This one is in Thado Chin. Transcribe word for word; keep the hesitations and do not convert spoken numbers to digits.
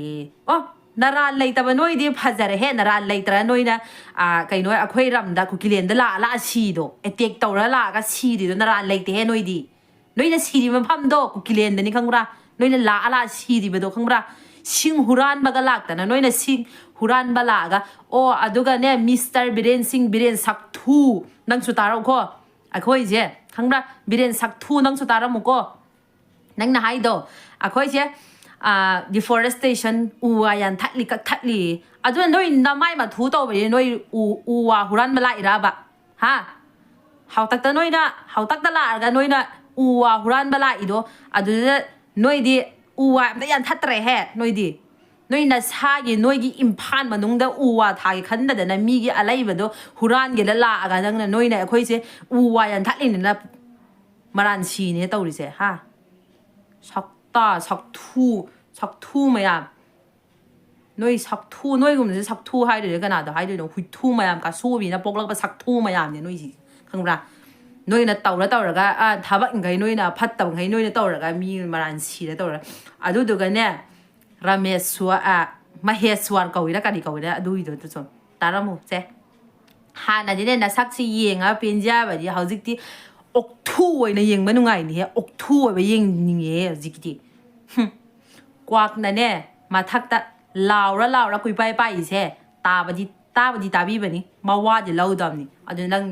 ꯑꯦ, ꯑꯣ, ꯅꯔꯥꯜ ꯂꯩꯇꯕ ꯅꯣꯏꯗꯤ ꯐꯖꯔꯦꯍꯦ, ꯅꯔꯥꯜ ꯂꯩꯇ꯭ꯔ ꯅꯣꯏꯅ, ꯑ, ꯀꯩꯅꯣ, ꯑꯩꯈꯣꯏ ꯔꯝꯗ ꯀꯨꯀꯤꯂꯦꯟꯗ ꯂꯥꯛꯑ ꯂꯥꯛꯑ ꯁꯤꯗꯣ, attack ꯇꯧꯔ ꯂꯥꯛꯑꯒ ꯁꯤꯔꯤꯗꯣ ꯅꯔꯥꯜ ꯂꯩꯇꯦꯍꯦ ꯅꯣꯏꯗꯤ꯫ ꯅꯣꯏꯅ ꯁꯤꯔꯤ ꯃꯐꯝꯗꯣ ꯀꯨꯀꯤꯂꯦꯟꯗꯅꯤ ꯈꯪꯕ꯭ꯔꯥ? ꯅꯣꯏꯅ ꯂꯥꯛꯑ ꯂꯥꯛꯑ ꯁꯤꯔꯤꯕꯗꯣ ꯈꯪꯕ꯭ꯔꯥ? ꯁꯤꯡ ꯍꯨꯔꯥꯟꯕꯒ ꯂꯥꯛꯇꯅ ꯅꯣꯏꯅ ꯁꯤꯡ ꯍꯨꯔꯥꯟꯕ ꯂꯥꯛꯑꯒ, ꯑꯣ, ꯑꯗꯨꯒꯅꯦ, Mister ꯕꯤꯔꯦꯟ ꯁꯤꯡ, ꯕꯤꯔꯦꯟ ꯁꯛꯊꯨ, ꯅꯪꯁꯨ ꯇꯥꯔꯛꯎꯀꯣ꯫ ꯑꯩꯈꯣꯏꯁꯦ, ꯈꯪꯕ꯭ꯔꯥ? ꯕꯤꯔꯦꯟ ꯁꯛꯊꯨ, ꯅꯪꯁꯨ ꯇꯥꯔꯝꯃꯨꯀꯣ꯫ ꯅꯪꯅ ꯍꯥꯏꯗꯣ, ꯑꯩꯈꯣꯏꯁꯦ, ꯑ, deforestation, ꯎ ꯋꯥ ꯌꯥꯟꯊꯠꯂꯤ, ꯀꯛꯊꯠꯂꯤ꯫ ꯑꯗꯨꯅ ꯅꯣꯏ ꯅꯃꯥꯏ ꯃꯊꯨ ꯇꯧꯕꯁꯦ ꯅꯣꯏ ꯎ, ꯎ ꯋꯥ ꯍꯨꯔꯥꯟꯕ ꯂꯥꯛꯏꯔꯕ? ꯍꯥ? ꯍꯥꯎꯇꯛꯇ ꯅꯣꯏꯅ, ꯍꯥꯎꯇꯛꯇ ꯂꯥꯛꯑꯒ ꯅꯣꯏꯅ ꯎ ꯋꯥ ꯍꯨꯔꯥꯟꯕ ꯂꯥꯛꯏꯗꯣ, ꯑꯗꯨꯗ ꯅꯣꯏꯗꯤ ꯎ ꯋꯥ ꯑꯝꯇ ꯌꯥꯟꯊꯠꯇ꯭ꯔꯦꯍꯦ, ꯅꯣꯏꯗꯤ꯫ ꯅꯣꯏ ꯅꯁꯥꯒꯤ, ꯅꯣꯏꯒꯤ ꯏꯝꯐꯥꯜ ꯃꯅꯨꯡꯗ ꯎ ꯋꯥ ꯊꯥꯒꯦ ꯈꯟꯗꯗꯅ ꯃꯤꯒꯤ ꯑꯂꯩꯕꯗꯣ ꯍꯨꯔꯥꯟꯒꯦꯅ ꯂꯥꯛꯑꯒ ꯅꯪꯅ, ꯅꯣꯏꯅ ꯑꯩꯈꯣꯏꯁꯦ ꯎ ꯋꯥ ꯌꯥꯟꯊꯠꯂꯤꯅꯤꯅ ꯃꯔꯥꯟ ꯁꯤꯅꯦ ꯇꯧꯔꯤꯁꯦ, ꯍꯥ? ꯁꯛꯇ, ꯁꯛꯊꯨ, ꯁꯛꯊꯨ ꯃꯌꯥꯝ꯫ ꯅꯣꯏ ꯁꯛꯊꯨ, ꯅꯣꯏꯒꯨꯝꯕꯁꯦ ꯁꯛꯊꯨ ꯍꯥꯏꯗꯣꯏꯅꯦ, ꯀꯅꯥꯗ ꯍꯥꯏꯗꯣꯏꯅꯣ? ꯍꯨꯏꯊꯨ ꯃꯌꯥꯝ, ꯀꯥꯁꯣꯕꯤꯅ ꯄꯣꯛꯂꯛꯄ ꯁꯛꯊꯨ ꯃꯌꯥꯝꯅꯦ ꯅꯣꯏꯁꯤ, ꯈꯪꯕ꯭ꯔꯥ? ꯅꯣꯏꯅ ꯇꯧꯔ ꯇꯧꯔꯒ, ꯑ, ꯊꯕꯛꯈꯩ ꯅꯣꯏꯅ ꯐꯠꯇꯕꯈꯩ ꯅꯣꯏꯅ ꯇꯧꯔꯒ ꯃꯤ ꯃꯔꯥꯟ ꯁꯤꯔ ꯇꯧꯔ, ꯑꯗꯨꯗꯨꯒꯅꯦ, ꯔꯥꯃꯦꯁ꯭ꯋ-, ꯑ, ꯃꯍꯦꯁ꯭ꯋꯔ ꯀꯧꯏꯔ ꯀꯔꯤ ꯀꯧꯏꯔ ꯑꯗꯨꯒꯤꯗꯣ ꯑꯗꯨꯁꯨ ꯇꯥꯔꯝꯃꯨ ꯁꯦ꯫ ꯍꯥꯟꯅꯗꯤꯅꯦ ꯅꯁꯛꯁꯤ ꯌꯦꯡꯉ ꯄꯦꯟꯖꯕꯗꯤ ꯍꯧꯖꯤꯛꯇꯤ ꯑꯣꯛꯊꯨ ꯑꯣꯏꯅ ꯌꯦꯡꯕ ꯅꯨꯡꯉꯥꯏꯅꯤꯍꯦ, ꯑꯣꯛꯊꯨ ꯑꯣꯏꯕ ꯌꯦꯡꯅꯤꯡꯉꯦ ꯍꯧꯖꯤꯛꯇꯤ꯫ ꯍꯨꯝ꯫ ꯀ꯭ꯋꯥꯛꯅꯅꯦ ꯃꯊꯛꯇ ꯂꯥꯎꯔ ꯂꯥꯎꯔ ꯀꯨꯏꯄꯥꯏ ꯄꯥꯏꯔꯤꯁꯦ ꯇꯥꯕꯗꯤ, ꯇꯥꯕꯗꯤ ꯇꯥꯕꯤꯕꯅꯤ, ꯃꯋꯥꯗꯤ ꯂꯧꯗꯕꯅꯤ꯫ ꯑꯗꯨ ꯅꯪ